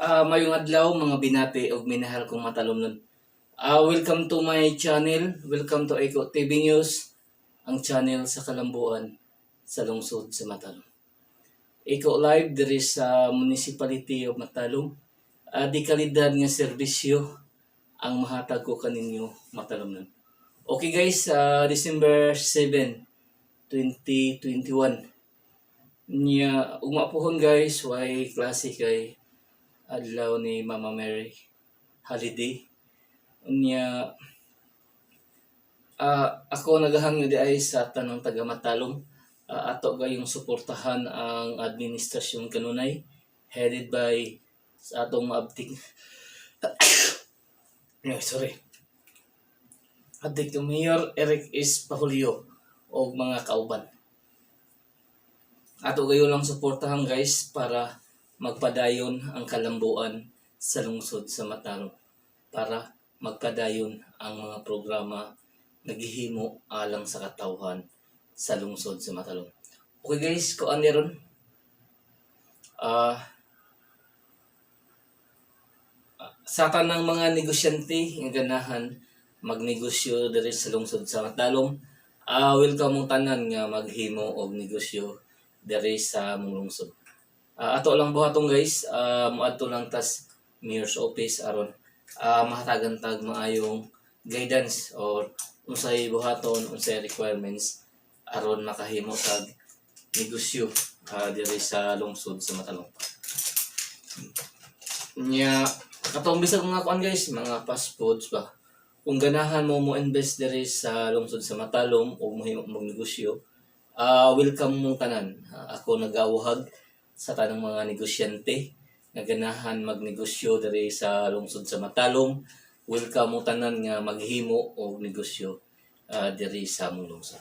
Mayong adlaw, mga binati ug minahal kong matalomnon. Welcome to my channel. Welcome to Eco TV News, ang channel sa kalambuan sa lungsod sa Matalom. Eco Live diri sa Municipality of Matalom. Di kalidad nga serbisyo ang mahatag ko kaninyo, matalomnon. Okay guys, December 7, 2021. Nya ugma pohon guys, way klase kay adlaw ni Mama Mary, holiday. Unya ako nagahangyo di ay sa tanang taga Matalom. Ato gayong suportahan ang administrasyon kanunay headed by sa atong maabtik, ay, sorry, abtik Mayor Eric S. Pahulyo og mga kauban. Ato gayon lang suportahan guys para magpadayon ang kalambuan sa lungsod sa Matalom, para magpadayon ang mga programa naghihimo alang sa katawhan sa lungsod sa Matalom. Okay guys, kuan ron. Sa tanang mga negosyante nga ganahan magnegosyo diri sa lungsod sa Matalom, welcome mong tanan nga maghimo og negosyo diri sa among lungsod. Ato lang buhaton guys, moadto lang tas mayor's office aron mahatagan tag maayong guidance or unsay buhaton, unsay requirements aron makahimo tag negosyo diri sa lungsod sa Matalom. Nya katong bisag mga kuan guys, mga fast foods ba. Kung ganahan mo mo invest diri sa lungsod sa Matalom o mohimo mong negosyo, welcome mong tanan. Ako nagawhag sa tanang mga negosyante nga ganahan magnegosyo diri sa lungsod sa Matalom. Welcome mo tanan nga maghimo og negosyo diri sa among lungsod.